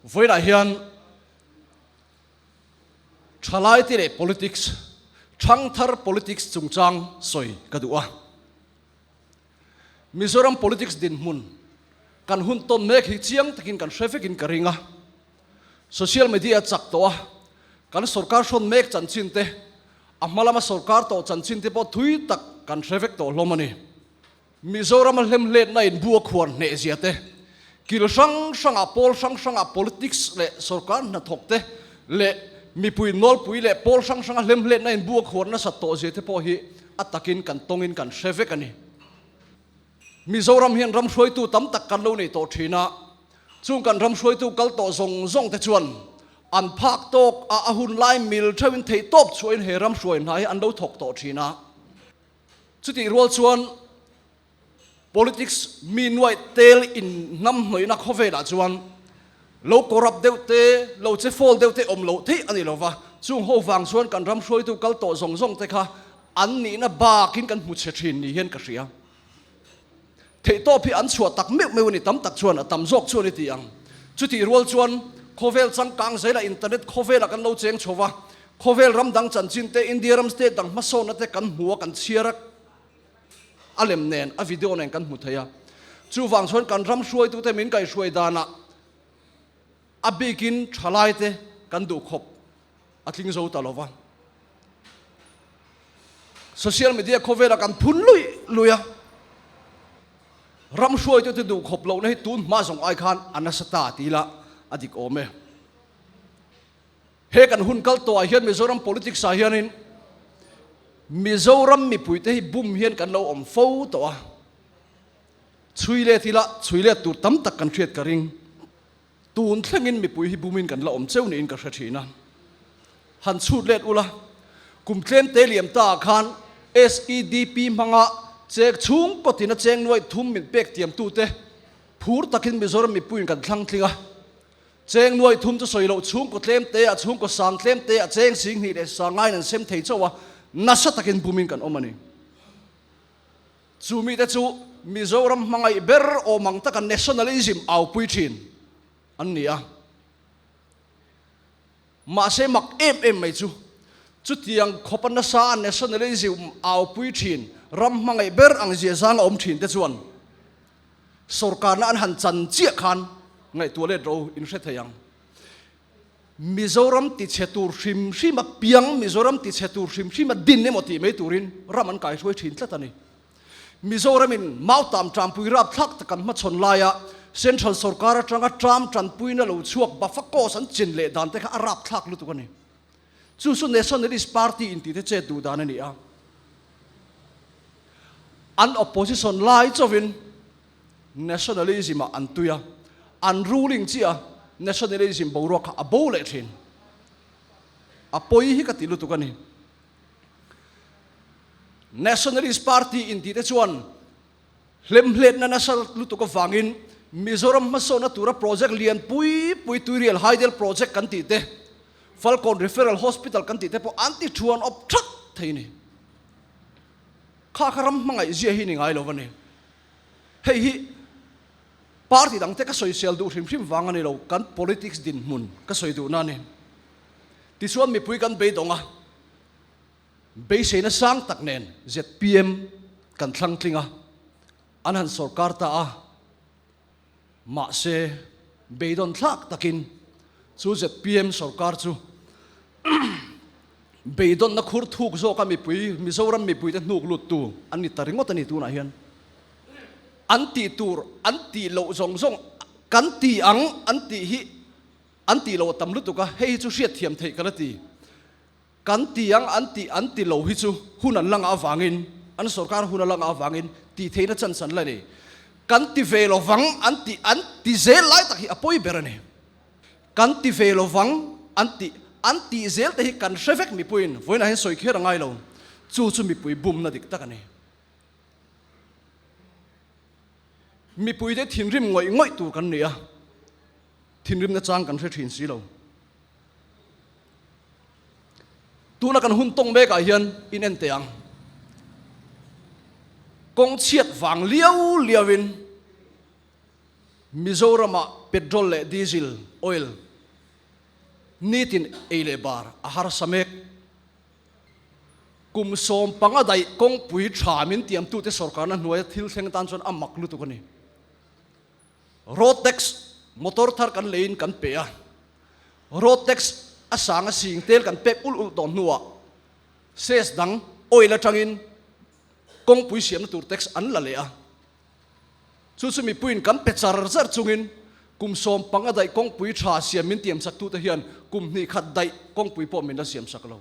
Vawiinah hian thalaite leh politics, thangthar politics chungchang sawi ka duh a. Mizoram politics dinhmun kan hun tawn mek hi chiang takin kan hre vekin ka ring a. Social media a chak tawh a, kan sorkar hrawn mek chanchin te, a hma lama sorkar tawh chanchin te pawh thui tak kan hre vek tawh hlawm a ni. Mizorama hlemhletna in bu a khuar hneh zia te, kil hrang hrangah pawl hrang hrangah politics leh sorkar hnathawk te leh mipui nawlpui leh pawl hrang hranga hlemhletna in bu a khuar nasat tawh zia te pawh hi a takin kan tawngin kan hre vek a ni. Mizoram hian ram hruaitu tam tak kan lo nei tawh thin a, chung kan ram hruaitu kal tawh zawng zawng te chuan an phak tawk a a hun lai mil theuhin theih tawp chhuahin he ram hruai hna hi an lo thawk tawh thin a. Chutih rual chuan politics mi nuaih tel in hnam hnawihna khawvelah chuan lo corrupt deuh te, lo che fall deuh te awm loh theih a ni lo va, chung ho vang chuan kan ram hruaitu kal tawh zawng zawng te kha an nihna bakin kan hmu chhe thin ni hian ka hria. Theihtawp hi an chhuah tak meuh meuh a ni, tam tak chuan a tam zawk chu a ni tih ang. Chutih rual chuan khawvel changkang zelah internet khawvelah kan lo cheng chho va, khawvel ram dang chanchin te, India ram state dang hmasawnna te kan hmu a, kan chhiar a, a lem nen, a video nen kan hmu thei a. Chuvang chuan kan ram hruaitute min kaihhruai danah a bikin thalaite kan duh khawp a tling zo ta lo va. Social media khawvela kan phun lui lui a, ram hruaitute duh khawp lohna hi tun hma zawng ai khan a nasa ta ti ila a dik awm e. He kan hun kal tawhah hian Mizoram politics ah hianin Mizoram mipuite hi bum hian kan lo awm fo tawh a, chhui let ila chhui let tur tam tak kan hriat ka ring. Tun thlengin mipui hi bumin kan la awm cheu niin ka hre thin a. Han chhut let ula, kum tlem te liam ta ah khan SEDP hmanga chek chhung kawtin a cheng nuaih thum min pek tiam tute phur takin Mizoram mipuiin kan thlang tling a. Cheng nuaih thum chu sawi loh chhungkaw tlem te ah chhungkaw sang tlem te ah cheng sing hnih leh sangaiin an sem thei chauh a, nasa takin bumin kan awm a ni. Chu mite chu Mizoram hmangaih ber awm ang taka nationalism aupui thin an ni a. Mahse mak em em mai chu, chutiang khawpa nasa a nationalism aupui thin ram hmangaih ber ang ziazanga awm thin te chuan sorkarna an han chan chiah khan ngaihtuah let ro in hre thei ang. Mizoram tichhe tur hrim hrim a piang, Mizoram tichhe tur hrim hrim a din emaw tih mai turin ram an kaihruai thin tlat a ni. Mizoramin Mautam Tampui rapthlak tak an hmachhawn laia Central sorkar atanga tram tanpuina lo chhuak Bafakos an chin leh dan te kha a rapthlak lutuk a ni. Chu chu Nationalist Party intihte chet duh dan a ni a. An opposition lai chauhin Nationalism ah an tui a, an ruling chiah a, nationalism boruak kha a bo leh thin. A pawi hi ka ti lutuk a ni. Nationalist party intih te chuan hlemhletna nasa lutuk avangin Mizoram hmasawnna tura project lian pui pui Tuirial Hydel project kan tih te, Falkawn Referral Hospital kan tih te pawh an ti thuan awp that thei a ni. Kha kha ram hmangaih zia hi ni ngai lo a ni. Hei hi party dangte ka sawisel duh hrim hrim vang a ni lo, kan politics dinhmun ka sawi duhna a ni. Tichuan mipui kan beidawng a, beiseina sang tak nen zpm kan thlang tling a, an han sawrkar ta a, mahse beidawn thlak takin chu zpm sawrkar chu Beidawnna khur thuk zawka mipui, Mizoram mipuite hnuk luttu an ni ta ringawt a ni tunah hian. An tih tur an tih loh zawng zawng kan ti ang an tih hi an tih loh a tam lutuk a, hei hi chu hriatthiam theih ka la ti. Kan ti ang an tih an ti lo hi chu hun an la ngah avangin, an sorkar hun a la ngah avangin tih theihna chance an la nei. Kan ti ve lovang an tih an ti zel lai tak hi a pawi ber a ni. Kan ti ve lovang an tih an tih zel te hi kan hre vek mipuiin vawiinah hian sawi kher a ngai lo. Chu chu mipui bumna dik tak a ni. Mipuite thinrim ngawih ngawih tur kan ni a, thinrimna chang kan hre thin si lo. Tuna kan hun tawng mekah hian in en teh ang. Kawng chhiat vang liau liauin Mizoramah. petrol leh diesel oil nitin ei leh bar a harsa mek. Kum 15 daih kawngpui tha min tiamtute sorkarna hnuaia thil thleng tan chuan a mak lutuk a ni. Road tax motor thar kan leiin kan pe a, road tax a sang a sing tel kan pek ulh ulh tawh hnuah cess dang oil atangin kawngpui siamna tur tax an la leh a. Chu chu mipuiin kan pe char char chungin kum 15 daih kawngpui tha siam min tiamsaktute hian kum hnih khat daih kawngpui pawh min la siamsak lo.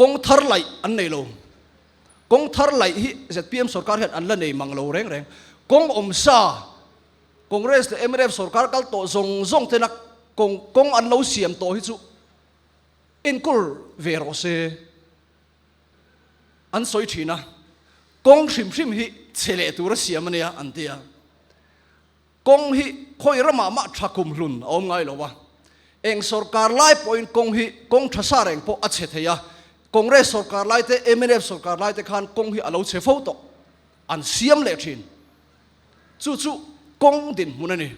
Kawng thar laih an nei lo. Kawng thar laih hi zpm sorkar hian an la nei mang lo reng reng. Kawng awm sa Congress leh mnf sorkar kal tawh zawng zawng tena kawng kawng an lo siam tawh hi chu enkawl ve rawh se an sawi thin a. Kawng hrim hrim hi chhe leh tura siam a nia an ti a. Kawng hi khawi ramah mah tha kum hlun a awm ngai lo a, eng sorkar lai pawhin kawng hi kawng tha sa reng pawh a chhe thei a, Congress sorkar lai te, mnf sorkar lai te khan kawng hi a lo chhe fo tawh, an siam leh thin. Chu chu kawng dinhmun a ni.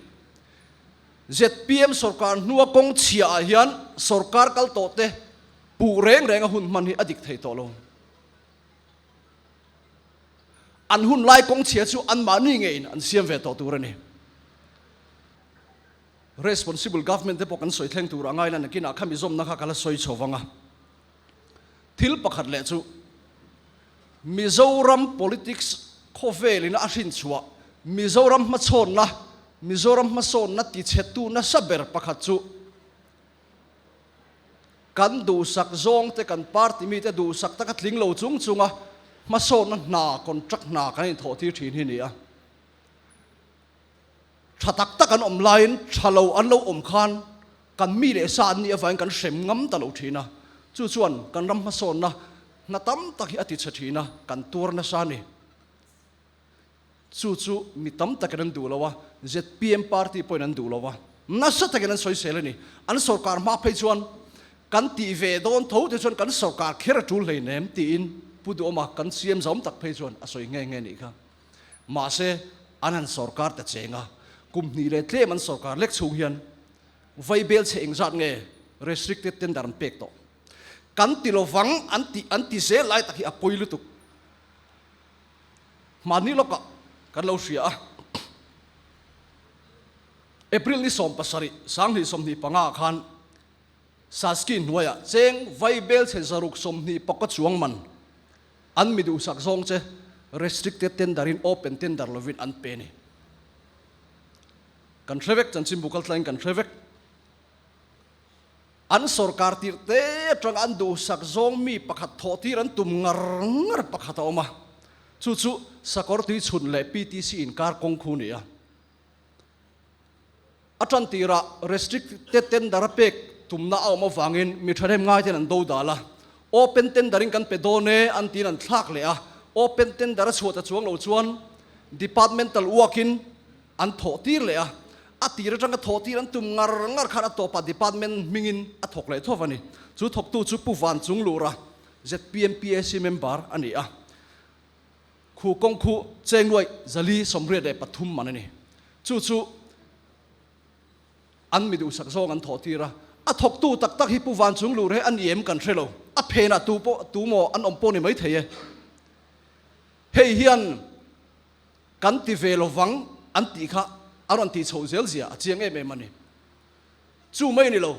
Zpm sorkar hnua kawng chhia ah hian sorkar kal tawh te puh reng reng a hun hman hi a dik thei tawh lo. An hun lai kawng chhia chu anmahni ngeiin an siam ve tawh tur a ni. Responsible government te pawh kan sawi thleng tur a ngai la, nakinah kha mizawmna kha ka la sawi chho vang a. Thil pakhat leh chu Mizoram politics khawvelin a hrin chhuah Mizoram hmachhawnna, Mizoram hmasawnna tichhetu nasa ber pakhat chu Kan duhsak zawngte, kan party mite duhsak taka tling lo chung chunga hmasawnna hna, contract hna kan inthawh tir thin hi a ni a. Tha tak tak an awm laiin tha lo an lo awm khan kan mi leh sa an nih avangin kan hrem ngam ta lo thin a. Chu chuan kan ram hmasawnna hna tam tak hi a tichhe thin a, kan tuar nasa a ni. Chu chu mi tam takin an duh lo a, zpm party pawhin an duh lo a, nasa takin an sawisel a ni. An sorkar hma phei chuan kan tih ve dawn tho te chuan kan sorkar kher a tul hleinem tiin Pu Duhawma kan CM zawm tak phei chuan a sawi nghe nghe nih kha. Mahse, an han sorkar ta cheng a, kum hnih leh tlem an sorkar lek chhung hian vaibel chhe engzat nge restricted tender an pek tawh. Kan ti lovang an tih an ti zel lai tak hi a pawi lutuk. Hmanni lawkah kan lo hria a, April ni 17, 2025 ah khan Saski hnuaiah cheng vaibel chhe 620 chuang man an mi duhsak zawng che restricted tender in open tender lovin an pe a ni. Kan hre vek, chanchinbu kaltlangin kan hre vek. An sorkar tirh te atanga an duhsak zawng mi pakhat thawh tir an tum ngar ngar pakhat a awm a, chu chu Sakawr Tuichhun leh PTC inkar kawng khu ni a. A tan tirah restricted tender a pek tumna a awm avangin mi thahnem ngaiten an do dal a, open tender in kan pe dawn e an tiin an thlak leh a, open tender a chhuah ta chuang lo chuan departmental work in An thawh tir leh a, a tir atanga thawh tir an tum ngar ngar khan a tawpah department hmingin a thawk leh thawv a ni. Chu thawktu chu Pu Van Chunglura, zpm PAC member a ni a. Khu kawng khu chengluai 483 man a ni. Chu chu an mi duhsak zawng an thawh tir a. A thawktu tak tak hi Pu Van Chunglur hi a ni em kan hre lo. A phenah tu pawh tu maw an awm pawh ni maithei e. Hei hian Kan ti ve lo vang an tih kha a rawn tih chhoh zel zia a chiang em em a ni. Chu mai a ni lo,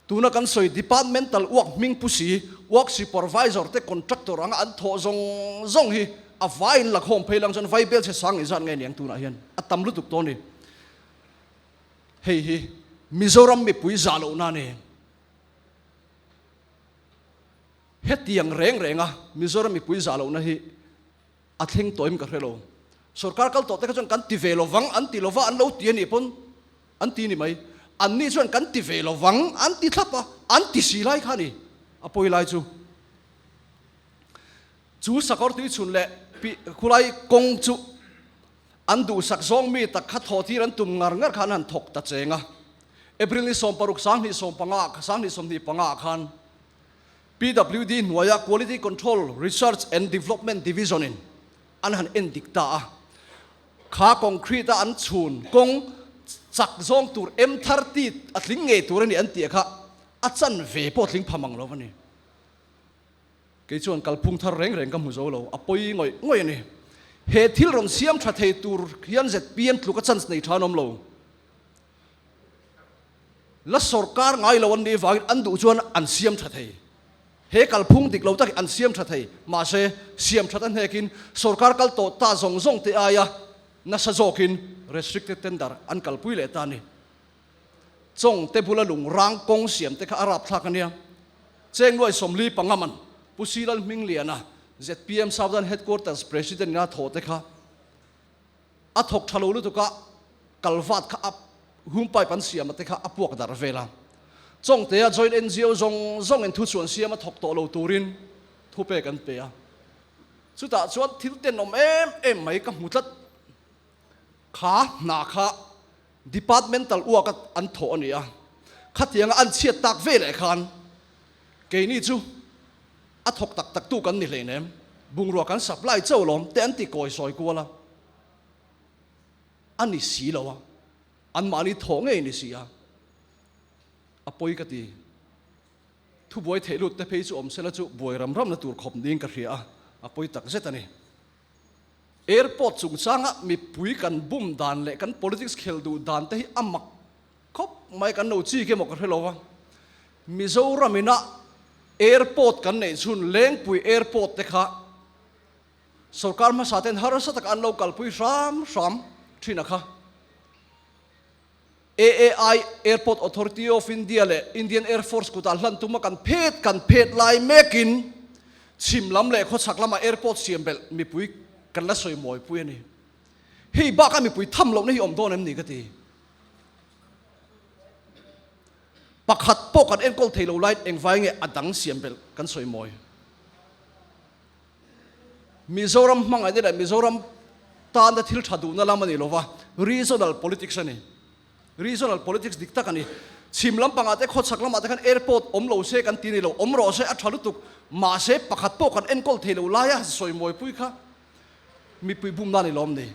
tuna kan sawi departmental work hming pu si, work supervisor te contractor anga an thawh zawng zawng hi a vaiin lakhawm phei lang chuan vai bel chhe sang inzat nge niang tunah hian a tam lutuk tawh a ni. Hei hi Mizoram mipui zah lohna a ni. Hetiang reng renga Mizoram mipui zah lohna hi A thleng tawh em ka hre lo. Sorkar kal tawh te kha chuan kan ti ve lovang an ti lova an lo ti a nih pawn an ti ni mai. An ni chuan kan ti ve lovang an ti thlap a, an ti si lai kha a ni a pawi lai chu. Chu sakawr tuichhun leh pi khulai kawng chu an duhsak zawng mi tak kha thawh tir an tum ngar ngar kha an han thawk ta cheng a. April ni 16 2015 2025 ah khan PWD hnuaia Quality Control, Research and Development Division in an han en dik ta a. Kha concrete a an chhun kawng chak zawng tur M30 a tling ngei tur a ni an tih kha a chanve pawh tling pha mang lo a ni. Kei chuan kalphung thar reng reng ka hmu zo lo, a pawi ngawih ngawih a ni. He thil rawn siam tha thei tur hian zpm tluk a chance nei tha an awm lo. La sawrkar ngai lo an nih vangin an duh chuan an siam tha thei. He kalphung dik lo tak hi an siam tha thei. Mahse, siam that a hnekin sawrkar kal tawh ta zawng zawng te aia nasa zawkin restricted tender an kalpui leh ta a ni. Chawng te bula lung rang kawng siam te kha a rapthlak a nia. Cheng nuai 45 man Pu Silal Hmingliana, zpm Southern Headquarters President ina thawh te kha a thawk tha lo lutuk a, kalvat kha a hum pipe an siam a te kha a puak darh vel a. Chawngtea joint NGO zawng zawng in thu chuan siam a thawk tawh lo turin thu pek an pe a. Chutah chuan thil tenawm em em mai ka hmu tlat. Kha hna kha departmental work a an thawh a ni a. Khatianga an chhiat tak veleh khan keini chu a thawk tak tak tu kan ni hleinem, bungrua kan supply chauh lawm te an ti kawi sawi kual a, a ni si lo a, anmahni thawh ngei ni si a, a pawi ka ti. Thubuai theih lut te phei chu awm sela chu buai ram ramna tur khawp niin ka hria a, a pawi tak zet a ni. Airport chungchanga mipui kan bum dan leh kan politics khel duh dan te hi a mak Khawp mai kan lo chik emaw ka hre lo a, Mizoram ina airport kan neih chhun Lengpui airport te kha sorkar hmasa ten harsa taka an lo kalpui hram hram thin a kha. AAI, Airport Authority of India leh Indian Air Force kutah hlan tuma kan phet kan phet lai mekin chhim lam leh khawchhak lama airport siam belh mipui kan la sawi mawipui a ni. Hei baka mipui tham lohna hi awm dawn em ni ka ti. Pakhat pawh kan enkawl thei lo laiin engvai nge a dang siam belh kan sawi mawi. Mizoram hmangaihna leh Mizoram tana thil tha duhna lam a ni lova, regional politics a ni. Regional politics dik tak a ni. Chhim lampangah te khawchhak lamah te khan airport awm lo se kan ti ni lo, awm rawh se a tha lutuk, mahse pakhat pawh kan enkawl thei lo laia sawi mawipui kha mipui bumna a ni lawm ni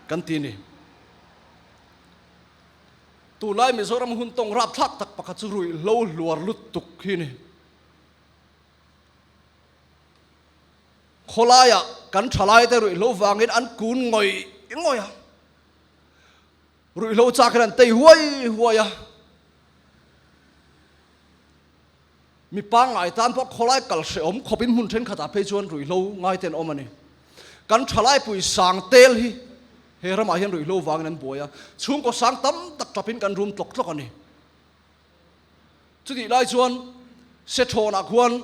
kan ti ni. Tunlai Mizoram hun tawng rapthlak tak pakhat chu ruihhlo hluar lutuk hi a ni. Khawlaiah kan thalaite ruihhlo vangin an kun ngawih ngawih a, ruihhlo chak hian an tei huai huai a. Mi pangngai tan pawh khawlai kal hrehawm khawpin hmun thenkhatah phei chuan ruihhlo ngaite an awm a ni. Kan thalaipui sang tel hi he ramah hian ruihhlo vangin an buai a, chhungkaw sang tam tak tapin kan rum tlawk tlawk a ni. Chutih lai chuan Sethawnah khuan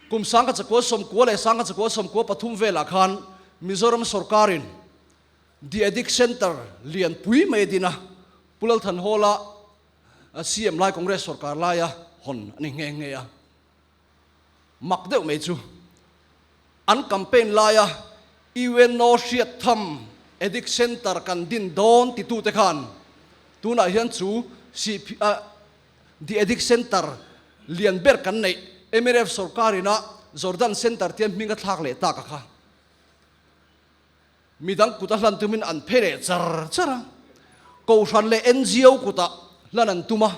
kum 1990 leh 1993 velah khan Mizoram sawrkarin The Addict Centre lianpui mai a din a, Pu Lalthanhawla CM lai Congress sorkar laia hawn a ni nghe nghe a. Mak deuh mai chu an campaign laia UNO hriat tham Addict Centre kan din dawn titute khan tunah hian chu The Addict Centre lian ber kan neih mnf sorkar ina Jordan Centre tia hming a thlak leh tak a kha. Midang kut a hlan tumin an phe leh char char a, Kohhran leh NGO kutah hlan an tum a,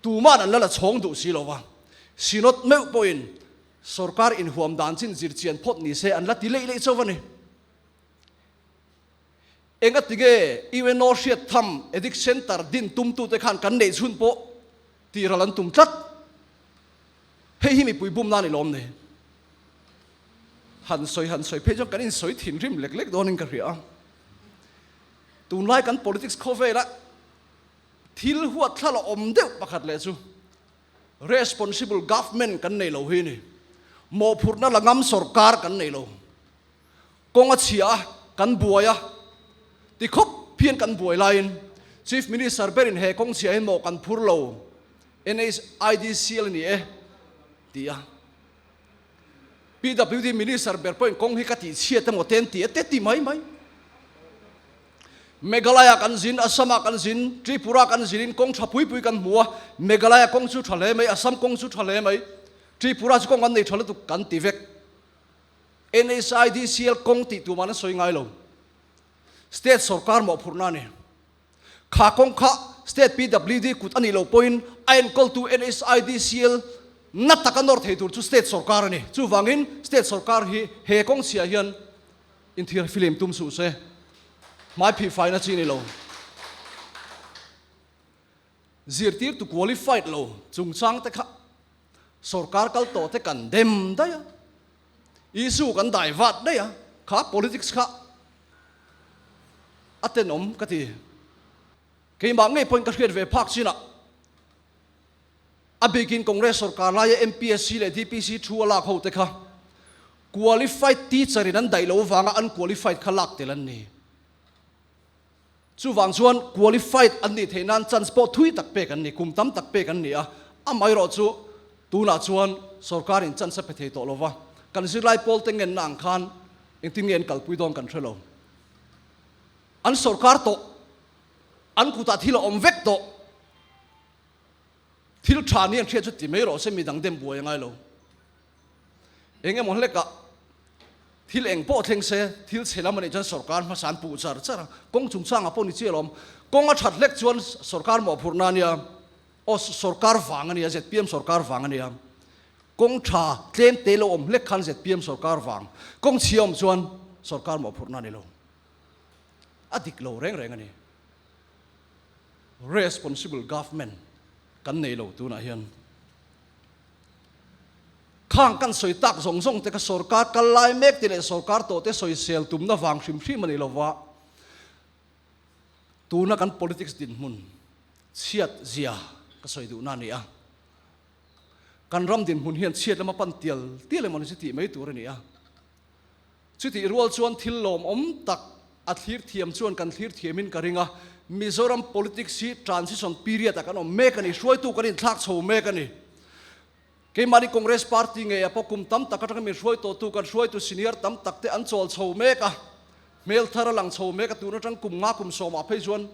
tuma'n an la la chhawng duh si lo va, Synod meuh pawhin sorkar inhuam dan chin zir chian phawt ni se an la ti leih leih chauh a ni. Engatinge UNO hriat tham Addict Centre din tumtute khan kan neih chhun pawh tihral an tum tlat? Hei hi mipui bumna a ni lawm ni? Han sawi han sawi phei chuan kan insawi thinrim lek lek dawnin ka hria a. Tunlai kan politics khawvela thil huat thla la awm deuh pakhat leh chu responsible government kan nei lo hi a ni. Mawhphurhna la ngam sorkar kan nei lo. Kawng a chhia a, kan buai a, ti khawp hian kan buai laiin Chief Minister berin he kawng chhia hi mawh kan phur lo, NHIDCL a ni e, ti a. PWD Minister ber pawhin kawng hi ka tih chhiat emaw te an ti a te ti mai mai. Meghalaya kan zin, Assam-ah kan zin, Tripura kan zinin kawng tha pui pui kan hmu a, Meghalaya kawng chu tha hle mai, Assam kawng chu tha hle mai, Tripura chu kawng an nei tha lutuk kan ti vek. NHIDCL kawng tih tumah an sawi ngai lo. State sorkar mawhphurhna a ni. Kha kawng kha State PWD kut a nih loh pawhin a enkawltu NHIDCL na taka nawr thei tur chu State sorkar a ni. Chuvangin State sorkar hi he kawng chhiah hian inthir film tum suh se, hmai phih faina chi ni lo. Zirtirtu qualified lo chungchang te kha sorkar kal tawh te kan dem daih a, issue kan dai vat daih a, kha politics kha a tenawm ka ti. Keimah ngei pawhin ka hriat ve phak chinah a bikin Congress sorkar laia MPSC leh DPC thu a lak ho te kha qualified teacher in an daih loh avanga unqualified kha lak tel an ni. Chuvang chuan qualified an nih theih nan chance pawh thui tak pek an ni, kum tam tak pek an ni a, amaherawh chu tunah chuan sorkarin chance a pe thei tawh lo va, kan zirlai pawl te ngenna ang khan engtin nge an kalpui dawn kan hre lo. An sorkar tawh, an kutah thil a awm vek tawh, thil tha ni an hriat chu ti mai rawh se, midang dem buai a ngai lo. Eng emaw hlekah thil eng pawh thleng se, thil chhe lam a nih chuan sorkar hmasa an puh char char a, kawng chungchangah pawh ni chiah alawm. Kawng a that hlek chuan sorkar mawhphurhna a nia, aw sorkar vang a nia, zpm sorkar vang a nia. Kawng tha tlem te lo awm hlek khan zpm sorkar vang, kawng chhia awm chuan sorkar mawhphurhna a ni lo. A dik lo reng reng a ni. Responsible government kan nei lo tunah hian. Khang kan sawi tak zawng zawng te kha sorkar kal lai mek te leh sorkar tawh te sawisel tumna vang hrim hrim a ni lova, tuna kan politics dinhmun chhiat zia ka sawi duhna a ni a. Kan ram dinhmun hian chhiat lama pan tial tial emaw ni chu tih mai tur a ni a. Chutih rual chuan thil lawmawm tak a thlir thiam chuan kan thlir thiamin ka ring a, Mizoram politics hi transition period ah kan awm mek a ni, hruaitu kan inthlak chho mek a ni. Keimahni Congress party ngeiah pawh kum tam tak atanga min hruai tawhtu kan hruaitu senior tam tak te an chawl chho mek a, hmel thar a lang chho mek a, tun atang kum nga kum sawmah phei chuan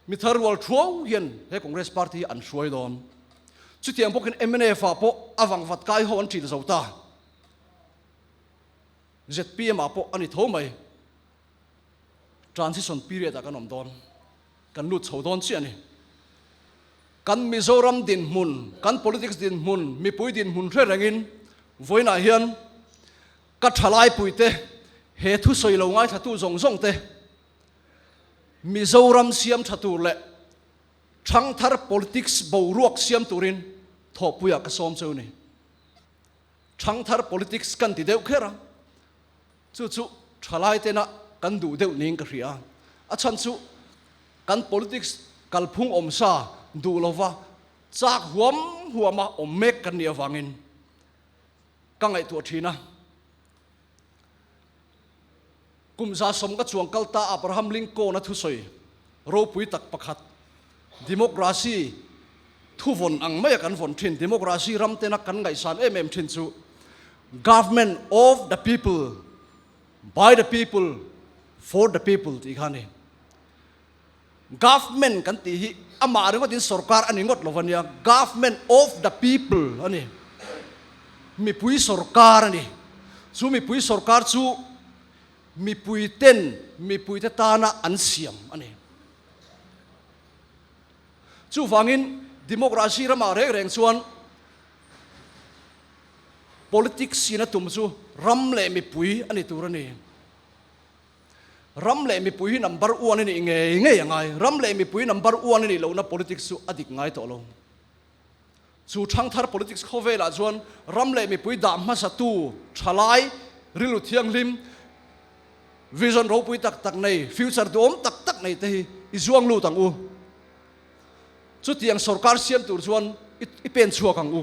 mi thar rual thuau hian he Congress party hi an hruai dawn. Chutiang bawkin mnf ah pawh a vangvat kai ho an ṭil zo ta. Zpm ah pawh a ni tho mai. Transition period ah kan awm dawn. Kan lut chho dawn chiah a ni. Kan Mizoram dinhmun, kan politics dinhmun, mipui dinhmun hre rengin vawiinah hian ka thalaipuite, he thusawi lo ngaithlatu zawng zawng te Mizoram siam tha tur leh thangthar politics boruak siam turin thawhpuiah ka sawm cheu ni. Thangthar politics kan ti deuh kher a, chu chu thalai tena kan duh deuh niin ka hria. A chhan chu kan politics kalphung awmsa duh lova chak huam huama awm mek kan nih avangin ka ngaihtuah thin a. Kum 100 ka chuang kal ta Abraham Lincoln-a thusawi ropui tak pakhat, Democracy thu vawn ang maia kan vawn thin, democracy ram tena kan ngaihsan em em thin chu Government of the people, by the people, for the people tih kha a ni. Government kan tih hi amah ringawtin sorkar a ni ngawt lo a nia, Government of the people a ni. Mipui sorkar a ni. Chu mipui sorkar chu mipui ten mipuite tana an siam a ni. Chuvangin democracy ramah reng reng chuan politics in a tum chu ram leh mipui a ni tur a ni. Ram leh mipui hi number one a nih ngei ngei a ngai. Ram leh mipui number one a nih lohna politics chu a dik ngai tawh lo. Chu thangthar politics khawvelah chuan ram leh mipui dah hmasatu thalai, rilru thianghlim, vision ropui tak tak nei, future duhawm tak tak nei te hi i zuang lut ang u. Chutiang sorkar siam tur chuan i pen chhuak ang u.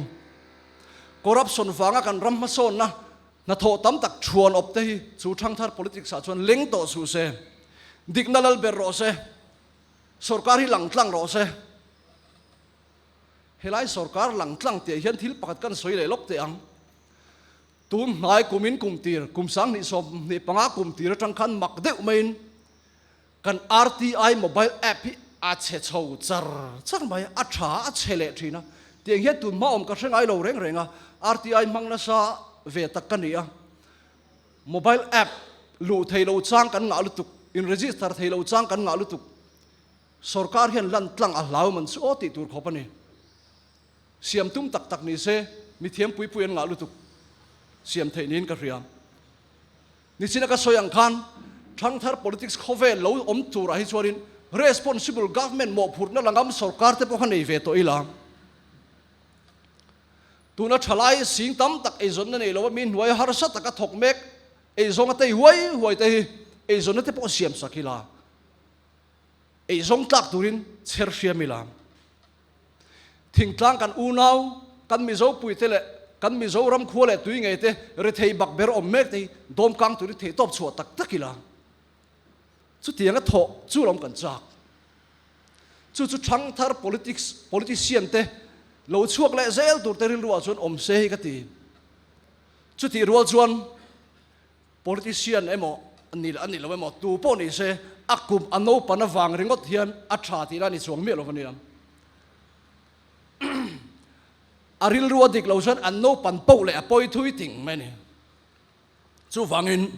Corruption vanga kan ram hmasawnna Hnathawh tam tak thuan awp te hi chu thangthar politics ah chuan leng tawh suh se, dikna lal ber rawh se, sorkar hi lang tlang rawh se. Helai sorkar lang tlang tih ah hian thil pakhat kan sawi leh lawk teh ang. Tun hnai kum in kum tir, kum 2025 kum tir atang khan mak deuh maiin kan RTI mobile app hi a chhe chho char char mai a, a tha a chhe leh thin a, tiang hian tun hma awm ka hre ngai lo reng reng a, RTI hmang nasa ve tak ka ni a, mobile app luh thei lo chang kan ngah lutuk. In register thei lo chang kan ngah lutuk. Sorkar hian lan tlang a hlau man chu aw tih tur khawp a ni. Siam tum tak tak ni se mi thiam pui pui an ngah lutuk. Siam theih niin ka hria. Nichina ka sawi ang khan thangthar politics khawvel lo awm turah hi chuanin responsible government mawhphurhna la ngam sorkar te pawh kha nei ve tawh ila. Tuna thalai sing tam tak eizawnna nei lo a mi hnuai harsa taka thawk mek eizawnga tei huai huai te hi eizawnna te pawh siam sak ila. Eizawng tlak turin chher hriam ila. Thingtlang kan unau, kan Mizo puite leh kan Mizoram khua leh tui ngei te rethei bak ber awm mek te hi dawmkang turin theihtawp chhuah tak tak ila. Chutianga thawh chu lawm kan chak. Chu chu thangthar politics politician te lo chhuak leh zel tur te rilru ah chuan awm se hi ka ti. Chutih rual chuan Politician emaw ni a ni lo emaw tu pawh ni se a kum a naupan avang ringawt hian a tha tih la ni chuang miah lo a nia. A rilru a dik lo chuan an naupan poh leh a pawi thui ting mai a ni. Chuvangin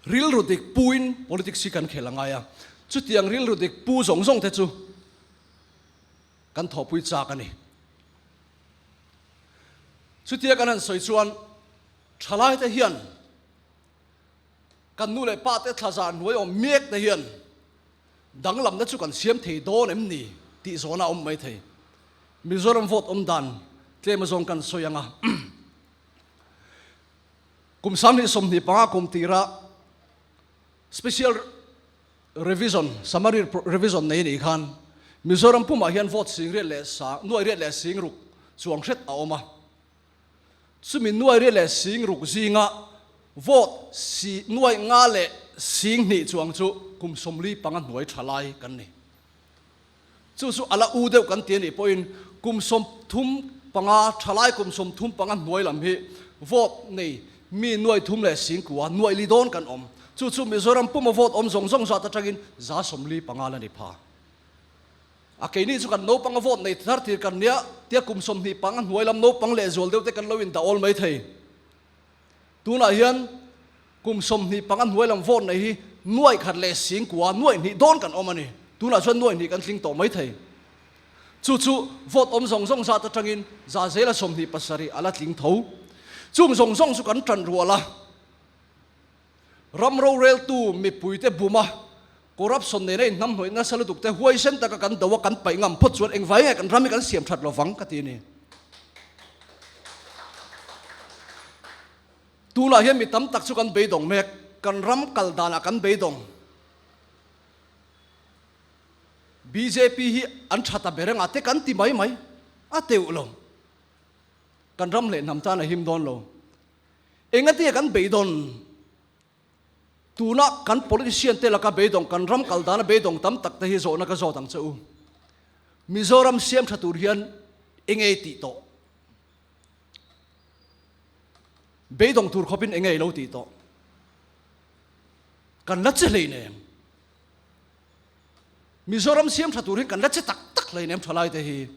rilru dik puin politics hi kan khel a ngai a, chutiang rilru dik pu zawng zawng te chu kan thawhpui chak a ni. Chutia kan han sawi chuan thalaite hian kan nu leh pate thlazah hnuai awm mek te hian danglamna chu kan siam thei dawn em ni tih zawhna a awm mai thei. Mizoram vote awm dan tlem azawng kan sawi ang a. Kum 2025 kum tira special Revision, Summary Revision nei anih khan Mizoram pumah hian vote singriat leh sang, nuai riat leh singruk chuang hret a awm a. Chumi nuai riat leh singruk zinga vote si nuai nga leh sing hnih chuang chu kum 45 hnuai tha lai kan ni. Chu chu a la u deuh kan ti anih pawhin kum 35 tha lai kum 35 hnuai lam hi vote nei mi nuai thum leh singkua nuai li dawn kan awm. Chu chu Mizoram puma vote awm zawng zawng zat atangin 45 la ni pha. A keini chu kan naupanga vote nei thar tir kan nia tia kum 25 hnuai lam naupang lehzual deuh te kan lo indah awl mai thei. Tunah hian kum 25 hnuai lam vote nei hi nuai khat leh singkua nuai hnih dawn kan awm a ni. Tunah chuan nuai hnih kan tling tawh mai thei. Chu chu vote awm zawng zawng zat atangin za zela 27 a la tling tho. Chung zawng zawng chu kan tan rual a. Ram roreltu mipuite buma corruption nena inhnamhnawih nasa lutuk te huaisen taka kan do a kan paih ngam phawt chuan engvai nge kan ram hi kan siam that lovang ka ti a ni. Tunah hian mi tam tak chu kan beidawng mek, kan ram kal danah kan beidawng. Bjp hi an tha ta ber anga te kan ti mai mai a teuh lo. Kan ram leh hnam tan a him dawn lo. Engatia kan beidawn? Tuna kan politician te laka beidawng, kan ram kal dana beidawng tam tak te hi zawhna ka zawt ang che u. Mizoram siam tha tur hian enge i tih tawh? Beidawng tur khawpin enge i lo tih tawh? Kan la che hleinem. Mizoram siam tha tur hian kan la che tak tak hleinem thalai te hi.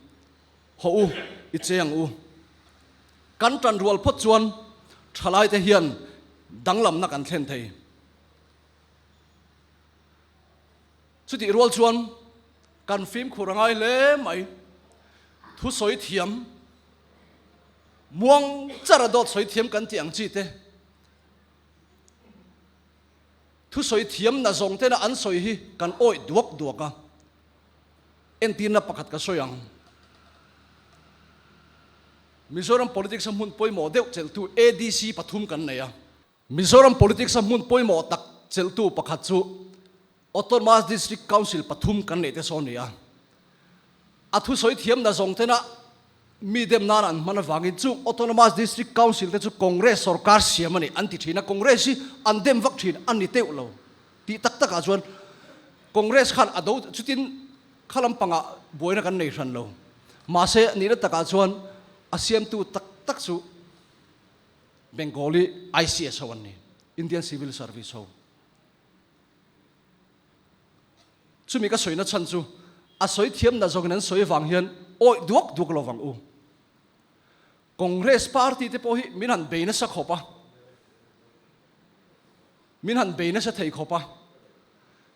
Haw u, i che ang u. Kan tan rual phawt chuan thalaite hian danglamna kan thlen thei. Chutih rual chuan kan fimkhur a ngai hle mai. Thusawi thiam, muang chara dawt sawi thiam kan tih ang chi te, thusawi thiam na zawng tena an sawi hi kan awih duak duak a. Entirna pakhat ka sawi ang. Mizoram politics a hmun pawimawh deuh chelhtu ADC pathum kan nei a. Mizoram politics a hmun pawimawh tak chelhtu pakhat chu Autonomous District Council pathum kan neih te sawn ni a. A thusawi thiamna zawng tena mi dem nan an hman avangin chung Autonomous District Council te chu Congress sorkar siam a ni an ti thin a, Congress hi an dem vak thin a ni teuh lo. Tih tak takah chuan Congress khan a do chutin kha lampangah buaina kan nei hran lo. Mahse nihna takah chuan a siamtu tak tak chu Bengali ICS ho an ni, Indian Civil Service ho. Chumi ka sawina chhan chu a sawi thiamna zawngin an sawi avang hian awih duak duak lo vang u. Congress party te pawh hi min han bei nasa khawp a. Min han bei nasa thei khawp a,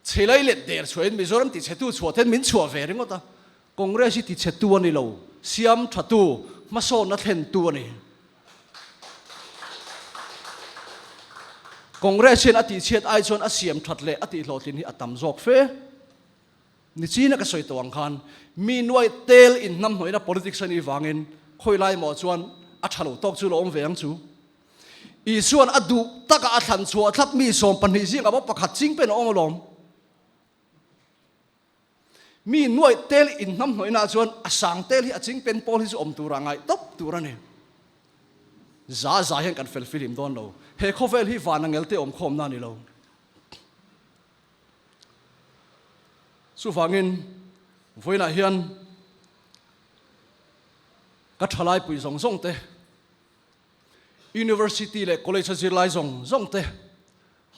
chhe lai let der chhuahin Mizoram tichhetu chhuah ten min chhuah ve ringawt a, Congress hi tichhetu a ni lo, siam thatu, hmasawnna thlentu a ni. Congress hian a tihchhiat ai chuan a siam that leh a tihhlawhtlin hi a tam zawk fe. Nichina ka sawi tawh ang khan mi nuai tel inhnamhnawihna politics a nih vangin khawi lai maw chuan a tha lo tawk chu lo awm ve ang chu. Isuan a duh taka a thlan chhuah thlap mi 12 zingah pawh pakhat ching pen a awm alawm. Mi nuai tel inhnamhnawihnaah chuan a sang tel hi a ching pen pawl hi chu awm tura ngaih tawp tur a ni. Za za hian kan fel filim dawn lo. He khawvel hi van angelte awm khawmna a ni lo. Chuvangin vawiinah hian ka thalaipui zawng zawng te, University leh College a zirlai zawng zawng te,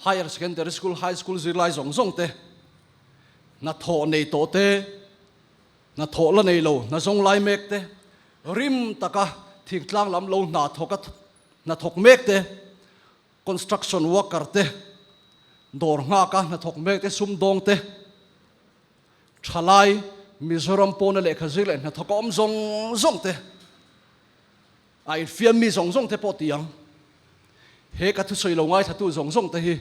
Higher Secondary School, High School zirlai zawng zawng te, hnathawh nei tawh te, hnathawh la nei lo, hna zawng lai mek te, rim taka thingtlang lam lo hna thawk a hnathawk mek te, Construction worker te, dawr nghak a hnathawk mek te, sumdawng te, thalai Mizoram pawna lehkha zir leh hnathawk a awm zawng zawng te, a infiam mi zawng zawng te pawh ti ang. He ka thusawi lo ngaithlatu zawng zawng te hi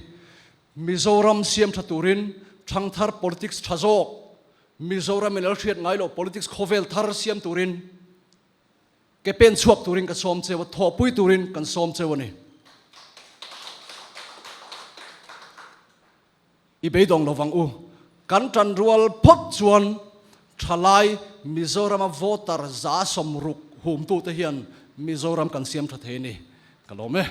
Mizoram siam tha turin thangthar politics tha zawk, Mizoram in a la hriat ngai loh politics khawvel thar siam turin Ke pen chhuak turin ka sawm cheu a, thawhpui turin kan sawm cheu a ni. I beidawng lovang u. Kan tan rual phawt chuan thalai Mizorama voter 60% humtute hian Mizoram kan siam tha thei a ni. Ka lawm e.